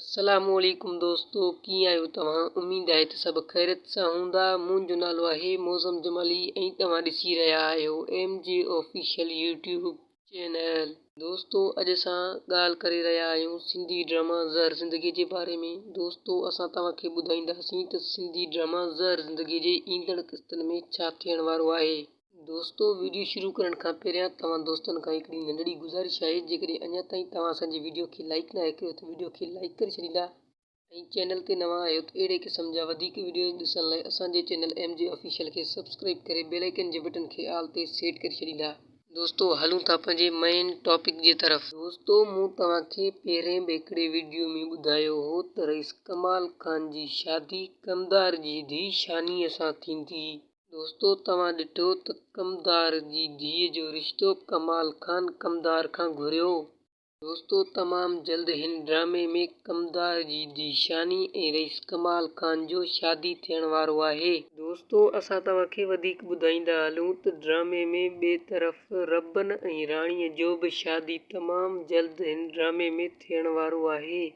السلام عليڪم دوستو ڪيئن آهيو توهان اميد آهي ته سڀ خيريت سان هوندا منهنجو نالو آهي معظم جمالي ۽ توهان ڏسي رهيا آهيو M G official YouTube channel. دوستو اڄ اسان ڳالهه ڪري رهيا آهيون سنڌي ڊراما زهر زندگي جي باري ۾ دوستو اسان توهان کي ٻڌائينداسين ته سنڌي ڊراما زهر زندگي جي ايندڙ قسطن ۾ ڇا ٿيڻ وارو آهي. دوستو ويڊيو شروع ڪرڻ کان پهريان توهان دوستن کان هڪڙي ننڍڙي گذارش آهي جيڪڏهن اڃا تائين توهان اسان جي ويڊيو کي لائيڪ ناهي ڪيو ته ويڊيو کي لائيڪ ڪري ڇڏيندا ۽ چينل تي نوان آهيو ته اهڙي قسم جا وڌيڪ ويڊيوز ڏسڻ لاء اسان جي چينل ايم جي آفيشل کي سبسڪرائيب ڪري بيل آئيڪن جي بٽن کي آل تي سيٽ ڪري ڇڏيندا. دوستو هلون ٿا پنهنجي مين ٽاپڪ جي طرف. دوستو مون توهان کي پهرين به هڪڙي ويڊيو ۾ ٻڌايو هو ته رئيس ڪمال خان جي شادي ڪمدار جي ڌي شانيء سان ٿيندي. دوستو توهان ڏٺو ته ڪمدار جي ڌيء جو رشتو ڪمال خان ڪمدار کان گهريو. دوستو تمام جلد هن ڊرامي ۾ ڪمدار جي ڌي شاني ۽ رئيس ڪمال خان جو شادي ٿيڻ وارو آهي. دوستو اسان توهان کي وڌيڪ ٻڌائيندا هلون ته ڊرامي ۾ ٻئي طرف ربن ۽ راڻي جو به شادي تمام جلد هن ڊرامي ۾ ٿيڻ وارو آهي.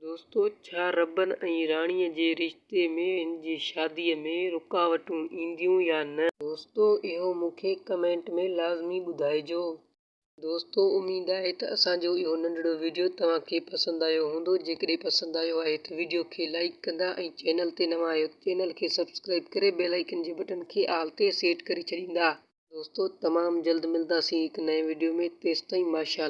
دوستو ڇا ربن ۽ راڻيء جي رشتي ۾ هن جي شاديء ۾ رڪاوٽون اينديون يا نه؟ دوستو اهو مون کي ڪمينٽ ۾ لازمي ٻڌائجو. دوستو اميد آهي ته اسان جو اهو ننڍڙو ويڊيو توهان کي پسند آيو هوندو جيڪڏهن پسند آيو آهي ته ويڊيو کي لائيڪ ڪندا ۽ چينل تي نوان آهيو ته چينل کي سبسڪرائيب ڪري بيل آئيڪن جي بٽن کي آل تي سيٽ ڪري ڇڏيندا. دوستو تمام جلد ملداسين هڪ نئين ويڊيو ۾ تيستائين ماشاء الله.